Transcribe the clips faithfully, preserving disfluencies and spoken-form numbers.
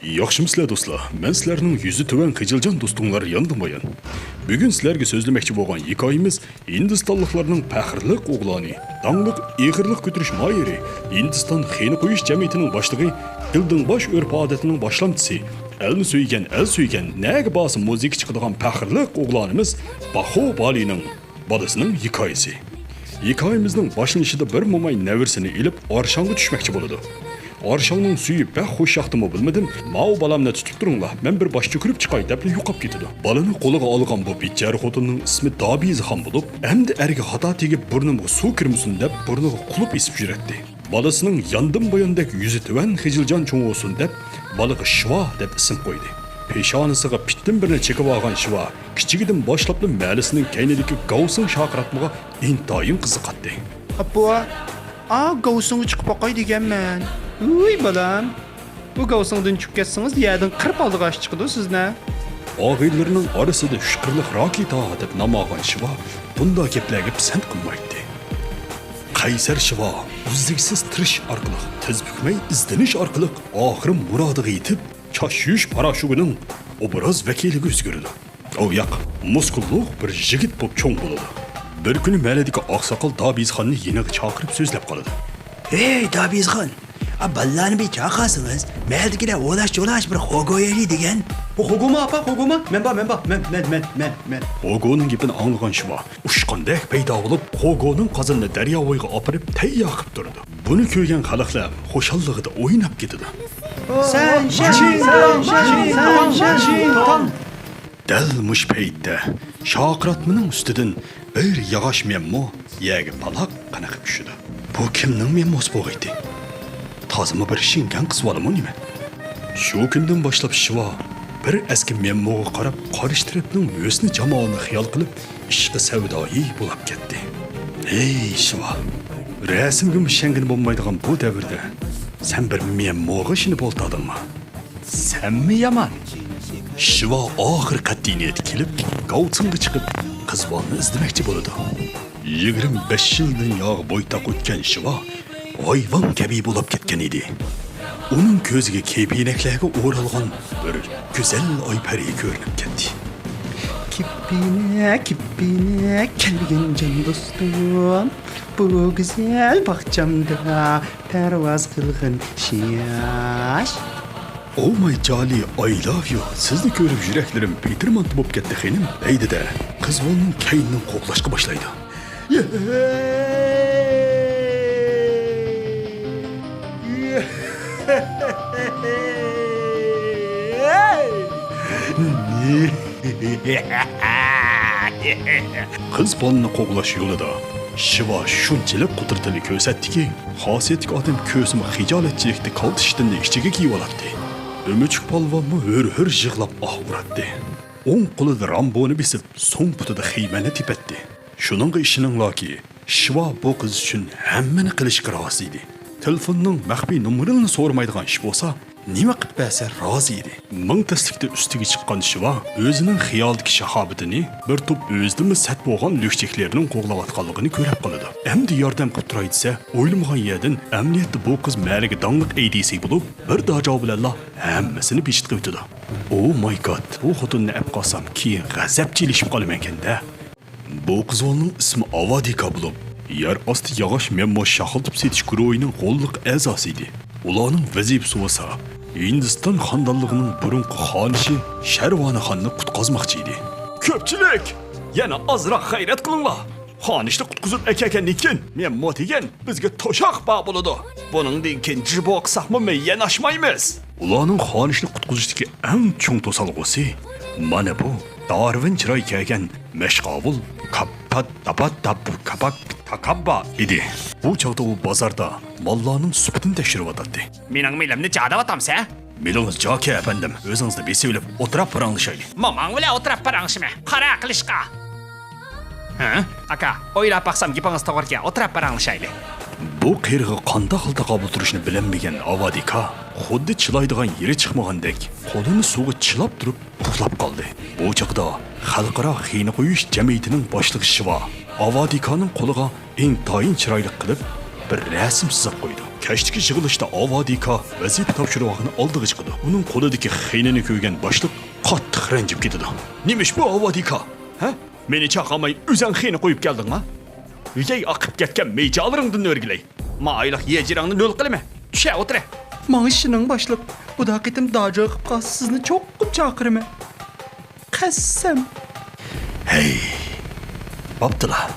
ياخشىمۇسىلەر دوستلار؟ مەن سىلەرنىڭ يۈزى تۆۋەن خىجىلجان دوستۇڭلار ياندىن بايان. بۈگۈن سىلەرگە سۆزلىمەكچى بولغان ھېكايىمىز ھىندىستانلىقلارنىڭ پەخىرلىك ئوغلانى، داڭلىق ئېغىرلىق كۆتۈرۈش ماھىرى، ھىندىستان خېنە قويۇش جەمئىيىتىنىڭ باشلىقى، دىلدىڭباش ئۆرپ-ئادەتنىڭ باشلامچىسى، ئەلنى سۆيگەن، ئەل سۆيگەن، نەگە بارسا مۇزىكا چىقىدىغان پەخىرلىك ئوغلانىمىز باخۇ بالىنىڭ بالىسىنىڭ ھېكايىسى. ھېكايىمىزنىڭ باشلىنىشىدا بىر موماي نەۋرىسىنى ئېلىپ ئارشاڭغا چۈشمەكچى بولىدۇ. ئارشاڭنىڭ سۈيى بەك خۇش ياقتىمۇ بىلمىدىم، ماۋۇ بالامنى تۇتۇپ تۇرۇڭلار، مەن بىر باش چۆكۈرۈپ چىقاي دەپلا يوقاپ كېتىدۇ. بالىنى قولىغا ئالغان بۇ بىچارە خوتۇننىڭ ئىسمى دابىزىخان بولۇپ، ئەمدى ئەرگە خاتا تېگىپ بۇرنۇمغا سۇ كىرمىسۇن دەپ بۇرنىغا قۇلۇپ ئېسىپ يۈرەتتى. بالىسىنىڭ ياندىن باياندەك يۈزى تۆۋەن خىجىلجان چوڭ بولسۇن دەپ بالىغا شىۋا دەپ ئىسىم قويدى. پېشانىسىغا پىتتىن بىرنى چېكىۋالغان شىۋا كىچىكىدىن باشلاپلا مەھەللىسىنىڭ كەينىدىكى گاۋسىڭ شارقىراتمىغا ئىنتايىن قىزىقاتتى. ئاپا، ئا گاۋسىڭغا چىقىپ باقاي دېگەنمەن. ۋۇي بالام، بۇ گاۋسىڭدىن چۈشۈپ كەتسىڭىز يەردىن قىرىپ ئالدىغاچ چىقىدۇ سىزنى. ئاغىنىلىرىنىڭ ئارىسىدا ئۈچ قىرلىق راكېتا دەپ نام ئالغان شىۋا بۇنداق گەپلەرگە پىسەنت قىلمايتتى. قەيسەر شىۋا ئۈزلۈكسىز تىرىشىش ئارقىلىق، تىز بۈكمەي ئىزدىنىش ئارقىلىق ئاخىرى مۇرادىغا يېتىپ، چاچ يۇيۇش پاراشوكىنىڭ ئوبراز ۋەكىلىگە ئۆزگىرىدۇ. ئۇ ياق، مۇسكۇللۇق بىر يىگىت بولۇپ چوڭ بولىدۇ. بىر كۈنى مەھەللىدىكى ئاقساقال دابىزخاننى يېنىغا چاقىرىپ سۆزلەپ قالىدۇ. ھەي، دابىزخان! ئا، بالىلارنى بىر چاقىرسىڭىز، مەھەللىدىكىلەر ئولاش-چولاش بىر خوگو يەيلى دېگەن. ئۇ خوگوما، ئاپا، خوگوما؟ مەن بار، مەن بار، مەن، مەن، مەن، مەن، مەن. خوگونىڭ گېپىنى ئاڭلىغان شىۋا ئۇچقاندەك پەيدا بولۇپ، خوگونىڭ قازىنىنى دەريا بويىغا ئاپىرىپ تەييار قىلىپ تۇرىدۇ. بۇنى كۆرگەن خەلقلەر خۇشاللىقىدا ئويناپ كېتىدۇ. سەن شىڭ تاڭ، شىڭ تاڭ، شىڭ تاڭ. دەل مۇشۇ پەيتتە شارقىراتمىنىڭ ئۈستىدىن بىر ياغاچ مەممۇ يەرگە پالاق قېنىقىپ چۈشىدۇ. بۇ كىمنىڭ مەممۇسى بولغىيتى؟ تازىمۇ بىر شىنگەن قىز بالىمۇ نېمە؟ شۇ كۈندىن باشلاپ شىۋا بىر ئەسكى مەممۇغا قاراپ، قارشى تەرەپنىڭ ھۆسنى جامالىنى خىيال قىلىپ، ئىشقى سەۋدايى بولاپ كەتتى. ھەي شىۋا، رەسىمگىمۇ ئىشەنگىلى بولمايدىغان بۇ دەۋردە سەن بىر مەممۇغا ئىشىنىپ ئولتۇردۇڭمۇ؟ سەنمۇ يامان. شىۋا ئاخىرى قەتئىي نىيەتكە كېلىپ، گاۋتىڭغا چىقىپ، قىز بالىنى ئىزدىمەكچى بولىدۇ. يىگىرمە بەش يىل دۇنياغا بويتاق ئۆتكەن شىۋا ھايۋان كەبى بولاپ كەتكەن ئىدى. ئۇنىڭ كۆزىگە كېپىنەكلەرگە ئورالغان بىر گۈزەل ئاي پەرى كۆرۈنۈپ كەتتى. كېپىنەك، كېپىنەك، كەلگىن جان دوستۇم، بۇ گۈزەل باغچامدا پەرۋاز قىلغىن شىياش. Oh my jolly, I love you. سىزنى كۆرۈپ يۈرەكلىرىم پېتىرمانتا بولۇپ كەتتى خېنىم، دەيدىدە، قىز بالىنىڭ كەينىدىن قوغلاشقا باشلايدۇ. قىز بالىنى قوغلاش يولىدا شىۋا شۇنچىلىك قۇدرىتىنى كۆرسەتتىكى، خاسىيەتلىك ئادەم كۆرسىمۇ خىجالەتچىلىكتە كالتە شىتىننى ئىچىگە كىيىۋالاتتى. ئۆمۈچۈك پالۋانمۇ ھۆر-ھۆر يىغلاپ ئاھ ئۇراتتى. ئوڭ قولىدا رامبونى بېسىپ، سوڭ پۇتىدا خېمەننى تېپەتتى. شۇنىڭغا ئىشىنىڭلاركى، شىۋا بۇ قىز ئۈچۈن ھەممىنى قىلىشقا رازى ئىدى. تېلېفوننىڭ مەخپىي نومۇرىنى سورىمايدىغان ئىش بولسا، نېمە قىلىپ بەرسە رازى ئىدى. مىڭ تەسلىكتە ئۈستىگە چىققان شىۋا ئۆزىنىڭ خىيالدىكى شاھابىدىنى بىر توپ ئۆزىدىنمۇ سەت بولغان لۈكچەكلەرنىڭ قوغلاۋاتقانلىقىنى كۆرۈپ قالىدۇ. ئەمدى ياردەم قىلىپ تۇراي دېسە، ئويلىمىغان يەردىن ئەمەلىيەتتە بۇ قىز مەھەللىگە داڭلىق ئەيدىسى بولۇپ، بىر داجاۋ بىلەنلا ھەممىسىنى بېجىتىپ ئۆتىدۇ. Oh my God، بۇ خوتۇننى ئەپ قالسام، كېيىن غەزەپچى ئېلىشىپ قالىمەنكەن-دە. بۇ قىزۋالنىڭ ئىسمى ئاۋادىكا بولۇپ، يەر ئاستى ياغاچ مەممۇ شاخلىتىپ سېتىش گۇرۇھىنىڭ غوللۇق ئەزاسى ئىدى. ئۇلارنىڭ ۋەزىپىسى بولسا ھىندىستان خاندانلىقىنىڭ بۇرۇنقى خانىشى شەرۋانىخاننى قۇتقازماقچى ئىدى. كۆپچىلىك، يەنە ئازراق غەيرەت قىلىڭلار. خانىشنى قۇتقۇزۇپ ئەكەلگەندىن كېيىن مەممۇ دېگەن بىزگە توشاق بار بولىدۇ. بۇنىڭدىن كېيىن جىبو قىلساقمۇ مەييەن ئاشمايمىز. ئۇلارنىڭ خانىشنى قۇتقۇزۇشتىكى ئەڭ چوڭ توسالغۇسى مانا بۇ دارۋىن چىراي كەلگەن مەشقاۋۇل كاپپات داپات داپ كاپاك تاكاببا ئىدى. بۇ چاغدا ئۇ بازاردا ماللارنىڭ سۈپىتىنى تەكشۈرۈۋاتاتتى. مېنىڭ مېلىمنى جا دەۋاتامسەن؟ مېلىڭىز جاكى ئەپەندىم، ئۆزىڭىزنى بېسىۋېلىپ ئولتۇراپ پاراڭلىشايلى. موماڭ بىلەن ئولتۇراپ پاراڭلىشىمەن، قارا قىلىشقا. ھە؟ ئاكا، ئويلاپ باقسام گېپىڭىز توغرىكەن، ئولتۇراپ پاراڭلىشايلى. بۇ قېرىغا قانداقلا تاقابىل تۇرۇشنى بىلەلمىگەن ئاۋادىكا خۇددى چىلايدىغان يېرى چىقمىغاندەك قولىنى سۇغا چىلاپ تۇرۇپ ئۇخلاپ قالدى. بۇ چاغدا خەلقئارا خېنە قويۇش جەمئىيىتىنىڭ باشلىقى شىۋا ئاۋادىكانىڭ قولىغا ئىنتايىن چىرايلىق قىلىپ بىر رەسىم سىزىپ قويىدۇ. كەچتىكى يىغىلىشتا ئاۋادىكا ۋەزىپە تاپشۇرۇۋالغىنى ئالدىغا چىقىدۇ. ئۇنىڭ قولىدىكى خېنىنى كۆرگەن باشلىق قاتتىق رەنجىپ كېتىدۇ. نېمىش بۇ ئاۋادىكا؟ ھە؟ مېنى چاقىرماي ئۆزەڭ خېنە قويۇپ كەلدىڭما؟ ۋىيەي ئاقىپ كەتكەن مېجالىرىڭدىن ئۆرگىلەي. ما ئايلىق يېجىرىڭنى نۆل قىلىمەن. چۈشە ئولتۇرە. ماڭىشىنىڭ باشلىق. بۇدا قېتىم داجا قىپ قالسا سىزنى چوقۇم چاقىرىمەن. قەسەم. ھەي، بوپتىلا.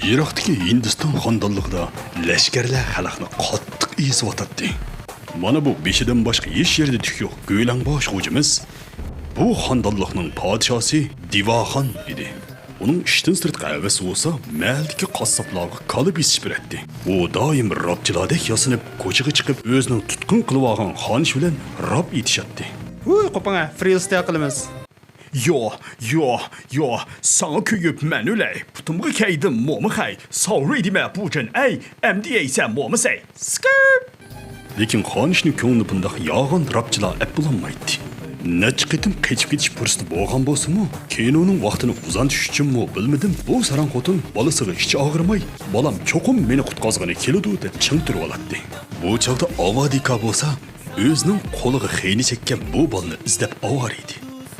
يىراقتىكى ھىندىستان خانىدانلىقىدا لەشكەرلەر خەلقنى قاتتىق ئېزىۋاتاتتى. مانا بۇ بېشىدىن باشقا ھېچ يەردە تۈك يوق گۆلەڭباش خوجىمىز بۇ خانىدانلىقنىڭ پادىشاھسى دىۋاخان ئىدى. ئۇنىڭ ئىشتىن سىرتقى ھەۋىسى بولسا مەھەللىدىكى قاسساپلارغا كالا بېسىپ بېرەتتى. ئۇ دائىم راپچىلاردەك ياسىنىپ، كوچىغا چىقىپ، ئۆزىنىڭ تۇتقۇن قىلىۋالغان خانىشى بىلەن راپ ئېتىشاتتى. ھۇي، قوپۇڭە، فرىلستايل قىلىمىز. يو، يو، يو، ساڭا كۆيۈپ مەن ئۆلەي، پۇتۇمغا كەيدىم مومىخەي، ساۋرى دېمە بۇجەن ئەي، ئەمدى يەيسەن مومىسەي. سكىپ! لېكىن خانىشنىڭ كۆڭلىنى بۇنداق ياغان راپچىلار ئەپ بولالمايتتى. نەچچە قېتىم قېچىپ كېتىش پۇرسىتى بولغان بولسىمۇ، كىنونىڭ ۋاقتىنى ئۇزارتىش ئۈچۈنمۇ بىلمىدىم، بۇ ساراڭ خوتۇن بالىسىغا ھېچ ئاغرىماي، بالام چوقۇم مېنى قۇتقازغىنى كېلىدۇ دەپ چىڭ تۇرۇۋالاتتى. بۇ چاغدا ئاۋادىكا بولسا ئۆزىنىڭ قولىغا خېنە چەككەن بۇ بالىنى ئىزدەپ ئاۋارە ئىدى.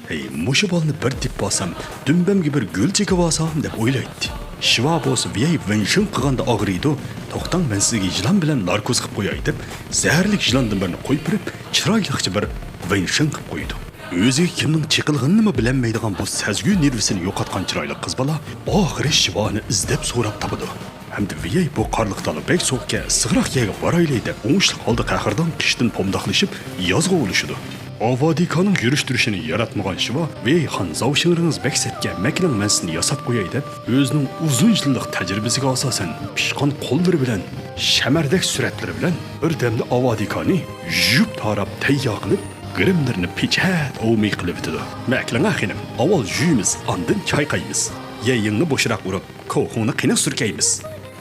ھەي، مۇشۇ بالىنى بىر تېپىۋالسام، دۈمبەمگە بىر گۈل چېكىۋالسام دەپ ئويلايتتى. شىۋا بولسا ۋىيەي ۋېنشىڭ قىلغاندا ئاغرىيدۇ، توختاڭ، مەن سىزگە يىلان بىلەن ناركوز قىلىپ قوياي دەپ، زەھەرلىك يىلاندىن بىرنى قويۇپ بېرىپ، چىرايلىقچە بىر ۋېنشىڭ قىلىپ قويىدۇ. ئۆزىگە كىمنىڭ چېقىلغىنىنىمۇ بىلەلمەيدىغان بۇ سەزگۈ نېرۋىسىنى يوقاتقان چىرايلىق قىز بالا ئاخىرى شىۋانى ئىزدەپ سوراپ تاپىدۇ. ھەمدە ۋىيەي بۇ قارلىق دالا بەك سوغۇقكەن، ئىسسىقراق يەرگە بارايلى دەپ ئوڭۇشلۇق ھالدا قەھرىدان قىشتىن پومداقلىشىپ يازغا ئولىشىدۇ. ئاۋادىكانىڭ يۈرۈش-تۇرۇشىنى ياراتمىغان شىۋا، ۋېي خان، زاۋشىڭرىڭىز بەك سەتكەن، مەكىلىڭ مەن سىزنى ياساپ قوياي دەپ، ئۆزىنىڭ ئۇزۇن يىللىق تەجرىبىسىگە ئاساسەن، پىشقان قوللىرى بىلەن، شەمەردەك سۈرەتلىرى بىلەن بىردەمدە ئاۋادىكانى يۇيۇپ تاراپ تەييار قىلىپ، گىرىملىرىنى پېچەت ئوۋمىي قىلىۋېتىدۇ. مەكىلىڭە خېنىم، ئاۋۋال يۇيىمىز، ئاندىن چايقايمىز. يەيىڭنى بوشراق ئۇرۇپ، كوخۇڭنى قېنىق سۈركەيمىز.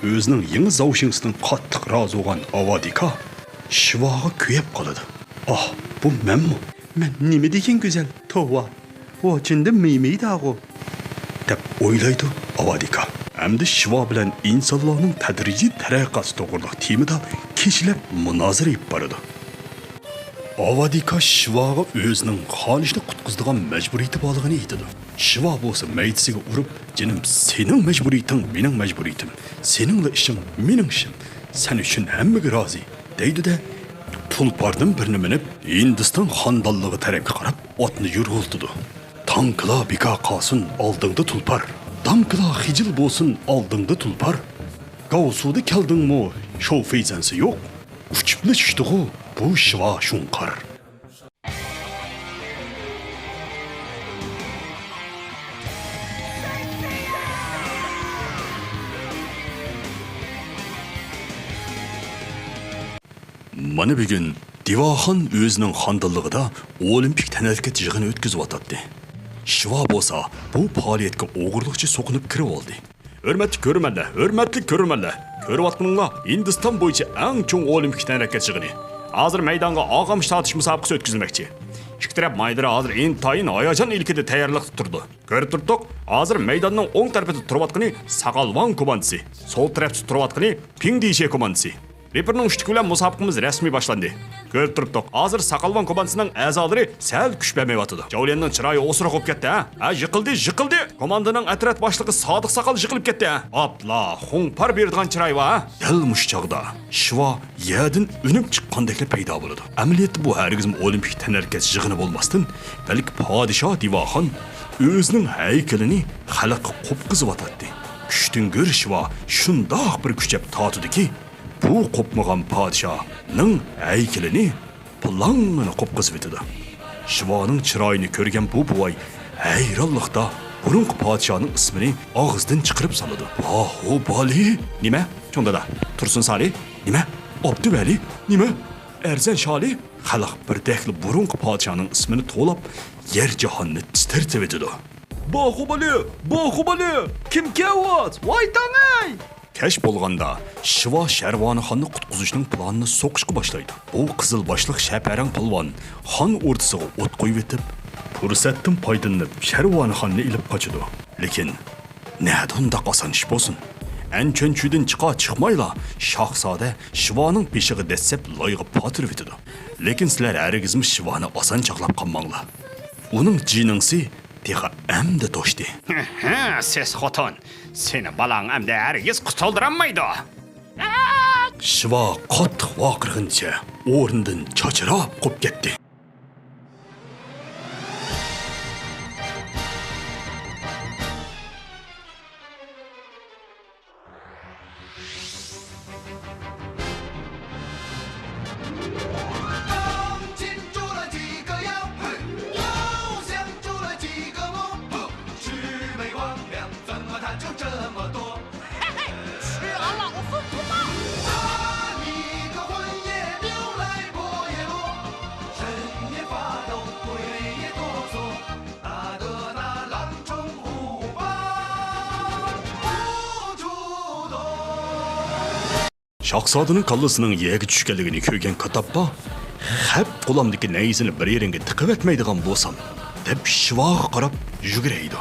ئۆزىنىڭ يېڭى زاۋشىڭسىدىن قاتتىق رازى بولغان ئاۋادىكا شىۋاغا كۆيۈپ قالىدۇ. ئاھ، بۇ مەنمۇ؟ مەن نېمە دېگەن گۈزەل، توۋا، ۋاچىندىن مېيمېيداغۇ، دەپ ئويلايدۇ ئاۋادىكا. ئەمدى شىۋا بىلەن ئىنسانلارنىڭ تەدرىجىي تەرەققىياتى توغرىلىق تېمىدا كېچىلەپ مۇنازىرە ئېلىپ بارىدۇ. ئاۋادىكا شىۋاغا ئۆزىنىڭ خانىشنى قۇتقۇزىدىغان مەجبۇرىيىتى بارلىقىنى ئېيتىدۇ. شىۋا بولسا مەيدىسىگە ئۇرۇپ، جېنىم، سېنىڭ مەجبۇرىيىتىڭ مېنىڭ مەجبۇرىيىتىم، سېنىڭلا ئىشىڭ مېنىڭ ئىشىم، سەن ئۈچۈن ھەممىگە رازى، دەيدۇ-دە، تۇلپاردىن بىرنى مىنىپ، ھىندىستان خانىدانلىقى تەرەپكە قاراپ ئاتنى يۈرغۈزتىدۇ. تاڭكىلار بىكار قالسۇن ئالدىڭدا تۇلپار، داڭكىلار خىجىل بولسۇن ئالدىڭدا تۇلپار. گاۋسۇدا كەلدىڭمۇ، شوفېيزەنسى يوق، ئۇچۇپلا چۈشتىغۇ بۇ شىۋا شۇڭقار. مانا بۈگۈن دىۋاخان ئۆزىنىڭ خانىدانلىقىدا ئولىمپىك تەنھەرىكەت يىغىنى ئۆتكۈزۈۋاتاتتى. شىۋا بولسا بۇ پائالىيەتكە ئوغرىلىقچە سوقۇنۇپ كىرىۋالدى. ھۆرمەتلىك كۆرۈرمەنلەر، ھۆرمەتلىك كۆرۈرمەنلەر! كۆرۈۋاتقىنىڭلار ھىندىستان بويىچە ئەڭ چوڭ ئولىمپىك تەنھەرىكەت يىغىنى. ھازىر مەيدانغا ئاغامچا تارتىش مۇسابىقىسى ئۆتكۈزۈلمەكچى. ئىككى تەرەپ ماھىرلىرى ھازىر ئىنتايىن ھاياجان ئىلكىدە تەييارلىقتا تۇرىدۇ. كۆرۈپ تۇرۇپتۇق، ھازىر مەيداننىڭ ئوڭ تەرىپىدە تۇرۇۋاتقىنى ساقالۋاڭ كوماندىسى، سول تەرەپتە تۇرۇۋاتقىنى پىڭدىشې كوماندىسى. رېپېرنىڭ ئۇشتۇمتۇتۇشى بىلەن مۇسابىقىمىز رەسمىي باشلاندى. كۆرۈپ تۇرۇپتۇق، ھازىر ساقالۋاڭ كوماندىسىنىڭ ئەزالىرى سەل كۈچ بەرمەيۋاتىدۇ. جاۋليەننىڭ چىرايى ئوسۇرغا بولۇپ كەتتى، ھە؟ ھە، يىقىلدى، يىقىلدى! كوماندىنىڭ ئەترەت باشلىقى سادىق ساقال يىقىلىپ كەتتى، ھە؟ ئاپلا، خۇڭپار بېرىدىغان چىراي بار، ھە؟ دەل مۇشۇ چاغدا شىۋا يەردىن ئۈنۈپ چىققاندەكلا پەيدا بولىدۇ. ئەمەلىيەتتە بۇ ھەرگىزمۇ ئولىمپىك تەنھەرىكەت يىغىنى بولماستىن، بەلكى پادىشاھ دىۋاخان ئۆزىنىڭ ھەيكىلىنى خەلققە قوپقۇزۇۋاتاتتى. كۈچتىن كۆرە شىۋا شۇنداق بىر كۈچەپ تارتىدۇكى، بۇ قوپمىغان پادىشاھنىڭ ھەيكىلىنى پىلاڭڭىنا قوپقۇزۇۋېتىدۇ. شىۋانىڭ چىرايىنى كۆرگەن بۇ بوۋاي ھەيرانلىقتا بۇرۇنقى پادىشاھنىڭ ئىسمىنى ئاغزىدىن چىقىرىپ سالىدۇ. باھۇبالى! نېمە؟ چوڭ دادا، تۇرسۇن سالى؟ نېمە؟ ئابدۇۋەلى؟ نېمە؟ ئەرزەن شالى؟ خەلق بىردەكلا بۇرۇنقى پادىشاھنىڭ ئىسمىنى توۋلاپ، يەر جاھاننى تىترىتىۋېتىدۇ. باھۇبالى! باھۇبالى! كىم كەۋات؟ ۋاي تاڭاي! كەچ بولغاندا، شىۋا شەرۋانىخاننى قۇتقۇزۇشنىڭ پىلانىنى سوقۇشقا باشلايدۇ. بۇ قىزىل باشلىق شەپەرەڭ پالۋان خان ئوردىسىغا ئوت قويۇۋېتىپ، پۇرسەتتىن پايدىلىنىپ، شەرۋانىخاننى ئېلىپ قاچىدۇ. لېكىن نەدە ئۇنداق ئاسان ئىش بولسۇن؟ ئەنچۈەنچۈدىن چىقا چىقمايلا، شاھزادە شىۋانىڭ بېشىغا دەسسەپ لايغا پاتۇرۇۋېتىدۇ. لېكىن سىلەر ھەرگىزمۇ شىۋانى ئاسان چاقلاپ قالماڭلار. ئۇنىڭ جىنىڭسى تېخى ئەمدى توشتى. ھە، سېسىق خوتۇن، سېنى بالاڭ ئەمدى ھەرگىز قۇتۇلدۇرالمايدۇ. شىۋا قاتتىق ۋارقىرىغىنىچە ئورنىدىن چاچراپ قوپۇپ كەتتى. شاھزادىنىڭ كاللىسىنىڭ يەرگە چۈشكەنلىكىنى كۆرگەن كاتاپپا، خەپ قولامدىكى نەيزىنى بىر يېرىڭگە تىقىۋەتمەيدىغان بولسام، دەپ شىۋاغا قاراپ يۈگۈرەيدۇ.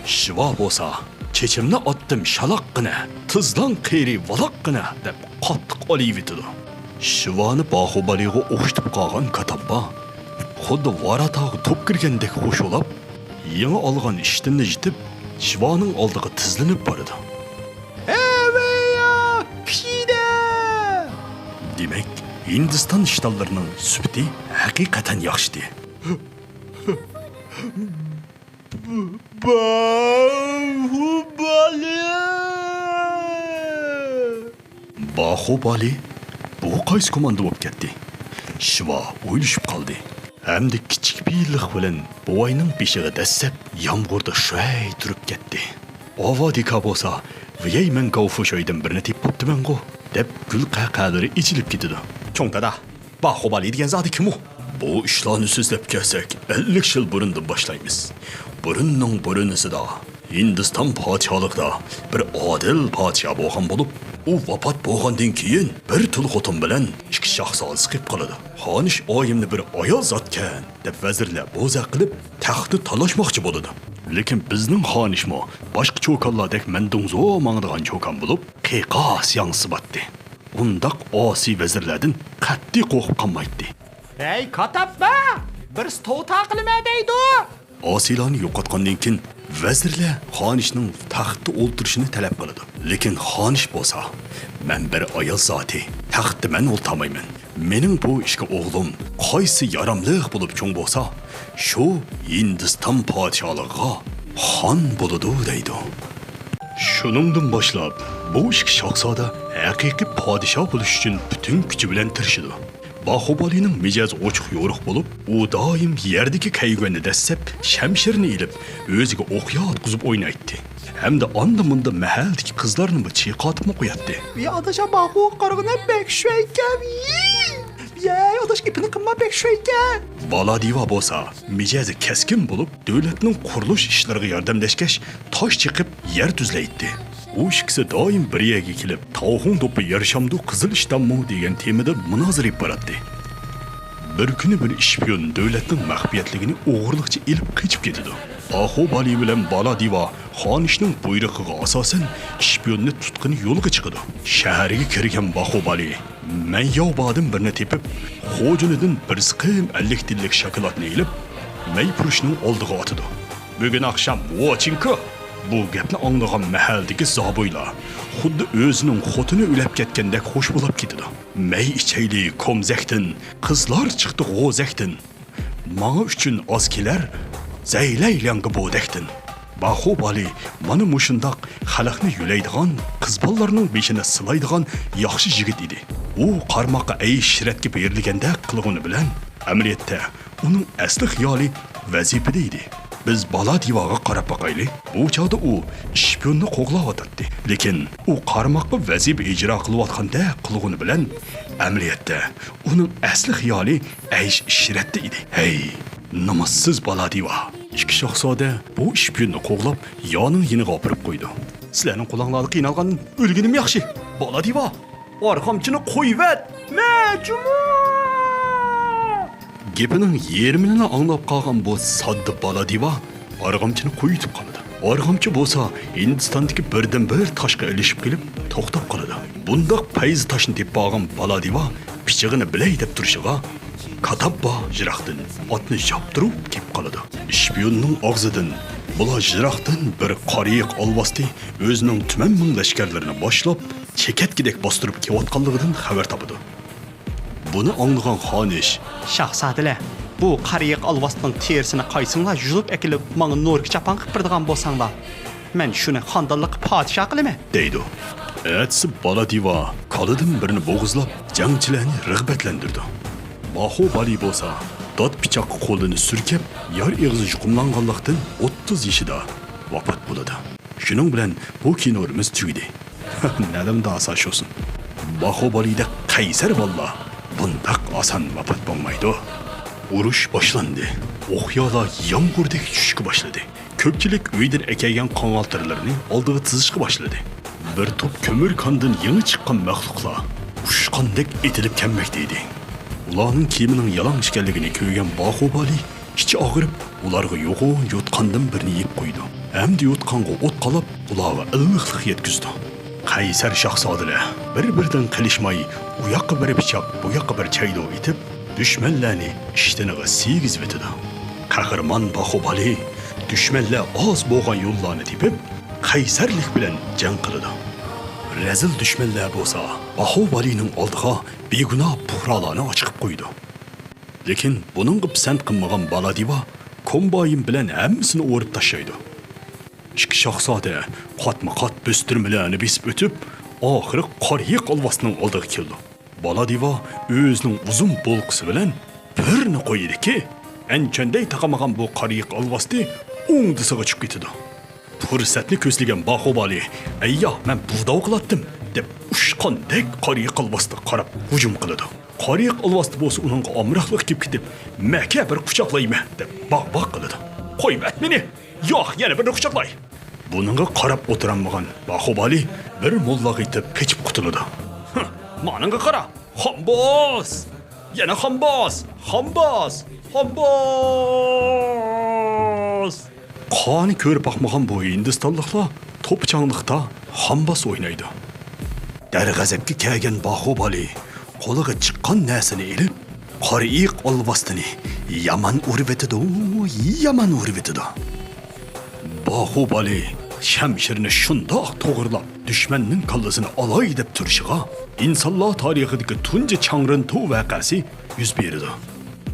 شىۋا بولسا، چېچىمنى ئاتتىم شالاققىنە، تىزلاڭ قېرى ۋالاققىنە، دەپ قاتتىق ئالىيىۋېتىدۇ. شىۋانى باخۇبالىغا ئوخشىتىپ قالغان كاتاپپا خۇددى ۋاراتاغا توپ كىرگەندەك خۇشۇلاپ، يېڭى ئالغان ئىشتىنىنى يېتىپ، شىۋانىڭ ئالدىغا تىزلىنىپ بارىدۇ. ھەۋەيا، پىدە! دېمەك، ھىندىستان ئىشتانلىرىنىڭ سۈپىتى ھەقىقەتەن ياخشىدى. باھۇبالى! باھۇبالى؟ بۇ قايسى كوماندا بولۇپ كەتتى؟ شىۋا ئويلىشىپ قالدى. ھەمدە كىچىك پېئىللىق بىلەن بوۋاينىڭ بېشىغا دەسسەپ، يامغۇردا شۇۋەي تۇرۇپ كەتتى. ئاۋادىكا بولسا، ۋىيەي مەن گاۋفۇشايدىن بىرنى تېپىپ بوپتىمەنغۇ، دەپ گۈل قەقەلىرى ئېچىلىپ كېتىدۇ. چوڭ دادا، باخۇبالى دېگەن زادى كىم ئۇ؟ بۇ ئىشلارنى سۆزلەپ كەلسەك، ئەللىك يىل بۇرۇندىن باشلايمىز. بۇرۇننىڭ بۇرۇنىسىدا، ھىندىستان پادىشاھلىقىدا بىر ئادىل پادىشاھ بولغان بولۇپ، ئۇ ۋاپات بولغاندىن كېيىن، بىر تۇل خوتۇن بىلەن ئىككى شاھزادىسى قېلىپ قالىدۇ. خانىش ئايىمنى بىر ئايال زاتكەن، دەپ ۋەزىرلەر بوزەك قىلىپ، تەختنى تالاشماقچى بولىدۇ. لېكىن بىزنىڭ خانىشمۇ باشقا چوكانلاردەك مەندۇڭزو ماڭىدىغان چوكان بولۇپ، قىيقاس ياڭزىسى باتتى. ئۇنداق ئاسىي ۋەزىرلەردىن قەتئىي قورقۇپ قالمايتتى. ھەي، كاتاپپا! بىرسى توۋا تاقىلىمە دەيدۇ! ئاسىيلارنى يوقاتقاندىن كېيىن، ۋەزىرلەر خانىشنىڭ تەختتە ئولتۇرۇشىنى تەلەپ قىلىدۇ. لېكىن خانىش بولسا، مەن بىر ئايال زاتى، تەختتە مەن ئولتۇرمايمەن. مېنىڭ بۇ ئىككى ئوغلۇم قايسى ياراملىق بولۇپ چوڭ بولسا، شۇ ھىندىستان پادىشاھلىقىغا خان بولىدۇ، دەيدۇ. شۇنىڭدىن باشلاپ، بۇ ئىككى شاھزادە ھەقىقىي پادىشاھ بولۇش ئۈچۈن پۈتۈن كۈچى بىلەن تىرىشىدۇ. باخۇبالىنىڭ مىجەزى ئوچۇق-يورۇق بولۇپ، ئۇ دائىم يەردىكى كەيۋەننى دەسسەپ، شەمشىرىنى ئېلىپ، ئۆزىگە ئوقيا ئاتقۇزۇپ ئوينايتتى. ھەمدە ئاندا-مۇندا مەھەللىدىكى قىزلارنىمۇ چېيقاتىپمۇ قوياتتى. يا ئاداش، باخۇغا قارىغىنا، بەك شۇ ئىكەن. يەي، ئاداش، گېپىنى قىلما، بەك شۇ ئىكەن. بالا دىۋا بولسا، مىجەزى كەسكىن بولۇپ، دۆلەتنىڭ قۇرۇلۇش ئىشلىرىغا ياردەملەشكەچ، تاش چېقىپ، يەر تۈزلەيتتى. ئۇ ئىككىسى دائىم بىر يەرگە كېلىپ، تاۋخۇڭ دوپپا يارىشامدۇ قىزىل ئىشتانمۇ دېگەن تېمىدا مۇنازىرە ئېلىپ باراتتى. بىر كۈنى بىر ئىشپىيون دۆلەتنىڭ مەخپىيەتلىكىنى ئوغرىلىقچە ئېلىپ قېچىپ كېتىدۇ. باخۇبالى بىلەن بالا دىۋا خانىشنىڭ بۇيرۇقىغا ئاساسەن ئىشپىيوننى تۇتقىلى يولغا چىقىدۇ. شەھەرگە كىرگەن باخۇبالى مەيياۋبادىن بىرنى تېپىپ، خوجىنىدىن بىر سىقىم ئەللىك تىيىنلىق شاكىلاتنى ئېلىپ، مەيپۇرۇچنىڭ ئالدىغا ئاتىدۇ. بۈگۈن ئاخشام ۋاچىنكو! بۇ گەپنى ئاڭلىغان مەھەللىدىكى زابويلار خۇددى ئۆزىنىڭ خوتۇنى ئۆلۈپ كەتكەندەك خوش بولاپ كېتىدۇ. مەي ئىچەيلى كومزەكتىن، قىزلار چىقتى غوزەكتىن. ماڭا ئۈچۈن ئاز كېلەر زەيلەي لياڭگا بودەكتىن. باخۇبالى مانا مۇشۇنداق خەلقنى يۆلەيدىغان، قىز بالىلارنىڭ بېشىنى سىلايدىغان ياخشى يىگىت ئىدى. ئۇ قارىماققا ئەيش-ئىشرەتكە بېرىلگەندەك قىلغىنى بىلەن، ئەمەلىيەتتە ئۇنىڭ ئەسلى خىيالى ۋەزىپىدە ئىدى. بىز بالا دىۋاغا قاراپ باقايلى. بۇ چاغدا ئۇ ئىشپىيوننى قوغلاۋاتاتتى. لېكىن ئۇ قارىماققا ۋەزىپە ئىجرا قىلىۋاتقاندەك قىلغىنى بىلەن، ئەمەلىيەتتە ئۇنىڭ ئەسلى خىيالى ئەيش-ئىشرەتتە ئىدى. ھەي، نامازسىز بالا دىۋا! ئىككى شاھزادە بۇ ئىشپىيوننى قوغلاپ، يانىڭ يېنىغا ئاپىرىپ قويىدۇ. سىلەرنىڭ قولۇڭلاردا قىينالغاندىن ئۆلگىنىم ياخشى. بالا دىۋا! ئارغامچىنى قويۇۋەت! مەجۇمۇ! گېپىنىڭ يېرىمىنىلا ئاڭلاپ قالغان بۇ ساددا بالا دىۋا ئارغامچىنى قويۇۋېتىپ قالىدۇ. ئارغامچا بولسا ھىندىستاندىكى بىردىنبىر تاشقا ئىلىشىپ قېلىپ توختاپ قالىدۇ. بۇنداق پەيزى تاشنى تېپىپ ئالغان بالادىۋا پىچىقىنى بىلەي دەپ تۇرۇشىغا، كاتاپبا يىراقتىن ئاتنى ياپتۇرۇپ كېلىپ قالىدۇ. شپىيوننىڭ ئاغزىدىن بۇلار يىراقتىن بىر قارىيىق ئالۋاستى ئۆزىنىڭ تۈمەن مىڭ لەشكەرلىرىنى باشلاپ، چېكەتكىدەك باستۇرۇپ كېلىۋاتقانلىقىدىن خەۋەر تاپىدۇ. بۇنى ئاڭلىغان خانىش، شاھزادىلەر، بۇ قارىيىق ئالۋاستىنىڭ تېرىسىنى قايسىڭلار يۇلۇپ ئەكېلىپ، ماڭا نوركا چاپان قىلىپ بېرىدىغان بولساڭلار، مەن شۇنى خاندانلىققا پادىشاھ قىلىمەن، دەيدۇ. ئەتىسى بالادىۋا كالىدىن بىرنى بوغۇزلاپ، جەڭچىلەرنى رىغبەتلەندۈرىدۇ. باخۇبالى بولسا دات پىچاققا قولىنى سۈركەپ، يار ئېغىزى يۇقۇملانغانلىقتىن ئوتتۇز يېشىدا ۋاپات بولىدۇ. شۇنىڭ بىلەن بۇ كىنورىمىز تۈگىدى. نەدىمدە ئاساش بولسۇن. باخۇبالىدەك قەيسەر بالىلار بۇنداق ئاسان ۋاپات بولمايدۇ. ئۇرۇش باشلاندى. ئوقيالار يامغۇردەك چۈشۈشكە باشلىدى. كۆپچىلىك ئۆيدىن ئەكەلگەن قاڭالتىرلىرىنى ئالدىغا تىزىشقا باشلىدى. بىر توپ كۆمۈر كاندىن يېڭى چىققان مەخلۇقلار ئۇچقاندەك ئېتىلىپ كەلمەكتە ئىدى. ئۇلارنىڭ كېمىنىڭ يالاڭ ئىكەنلىكىنى كۆرگەن باخۇبالى ئىچى ئاغرىپ، ئۇلارغا يوغان يوتقاندىن بىرنى يېيىپ قويىدۇ. ھەمدە يوتقانغا ئوت قالاپ، ئۇلارغا ئىللىقلىق يەتكۈزىدۇ. قەيسەر شاھزادىلەر بىر-بىرىدىن قېلىشماي، ئۇ ياققا بىر پىچاق، بۇ ياققا بىر چەيدۇ ئېتىپ، دۈشمەنلەرنى ئىشتىنىغا سىيگۈزۈۋېتىدۇ. قەھرىمان باخۇبالى دۈشمەنلەر ئاز بولغان يوللارنى تېپىپ، قەيسەرلىك بىلەن جەڭ قىلىدۇ. رەزىل دۈشمەنلەر بولسا باخۇبالىنىڭ ئالدىغا بىگۇناھ پۇقرالارنى ئاچىقىپ قويىدۇ. لېكىن بۇنىڭغا پىسەنت قىلمىغان بالادىۋا كومباين بىلەن ھەممىسىنى ئورۇپ تاشلايدۇ. ئىككى شاھزادە قاتمۇ-قات بۆستۈرمىلەرنى بېسىپ ئۆتۈپ، ئاخىرى قارىيىق ئالۋاستىنىڭ ئالدىغا كېلىدۇ. بالادىۋا ئۆزىنىڭ ئۇزۇن بولقىسى بىلەن بىرنى قويىدىكى، ئەنچۈەندەي تاقىمىغان بۇ قارىيىق ئالۋاستى ئوڭدىسىغا چۈشۈپ كېتىدۇ. پۇرسەتنى كۆزلىگەن باخۇبالى، ئەييا، مەن بۇ داۋ قىلاتتىم، دەپ ئۇچقاندەك قارىيىق ئالۋاستىغا قاراپ ھۇجۇم قىلىدۇ. قارىيىق ئالۋاستى بولسا ئۇنىڭغا ئامراقلىق كېلىپ كېتىپ، مەكە بىر قۇچاقلايمەن، دەپ باغ-باغ قىلىدۇ. قويۇۋەت مېنى! ياق، يەنە بىرنى قۇچاقلاي! بۇنىڭغا قاراپ ئولتۇرالمىغان باخۇبالى بىر موللاغا يېتىپ قېچىپ قۇتۇلىدۇ. ھە، مانىڭغا قارا! خامباس! يەنە خامباس! خامباس! خامباس! قانى كۆرۈپ باقمىغان بۇ ھىندىستانلىقلار توپا-چاڭلىقتا خامباس ئوينايدۇ. دەرغەزەپكە كەلگەن باخۇبالى قولىغا چىققان نەرسىنى ئېلىپ، قارىيىق ئالۋاستىنى يامان ئۇرۇۋېتىدۇ، يامان ئۇرۇۋېتىدۇ. باخۇبالى شەمشىرىنى شۇنداق توغرىلاپ، دۈشمەننىڭ كاللىسىنى ئالاي دەپ تۇرۇشىغا، ئىنسانلار تارىخىدىكى تۇنجى چاڭرىنتۇ ۋەقەسى يۈز بېرىدۇ.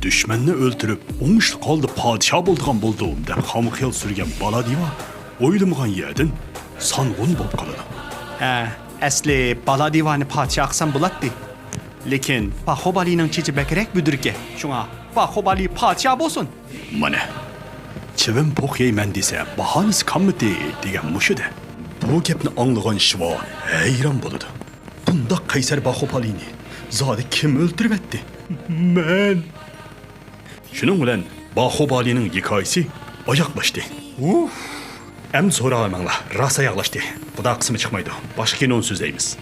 دۈشمەننى ئۆلتۈرۈپ، ئوڭۇشلۇق ھالدا پادىشاھ بولىدىغان بولدۇم، دەپ خام خىيال سۈرگەن بالادىۋا ئويلىمىغان يەردىن سانغۇن بولۇپ قالىدۇ. ھە، ئەسلى بالادىۋانى پادىشاھ قىلسام بولاتتى. لېكىن باخۇبالىنىڭ چېچى بەكرەك بۈدرىكە. شۇڭا باخۇبالى پادىشاھ بولسۇن. مانا، چىۋىن پوق يەيمەن دېسە، باھانىسى كاممىتى دېگەن مۇشۇدە. بۇ گەپنى ئاڭلىغان شىۋا ھەيران بولىدۇ. بۇنداق قەيسەر باخۇبالىنى زادى كىم ئۆلتۈرۈۋەتتى؟ مەن. شۇنىڭ بىلەن باخۇبالىنىڭ ھېكايىسى ئاياغلاشتى. ئۇھ! ئەمدى سوراۋەرمەڭلار، راست ئاياغلاشتى. خۇدا قىسمى چىقمايدۇ. باشقا كىنونى سۆزلەيمىز.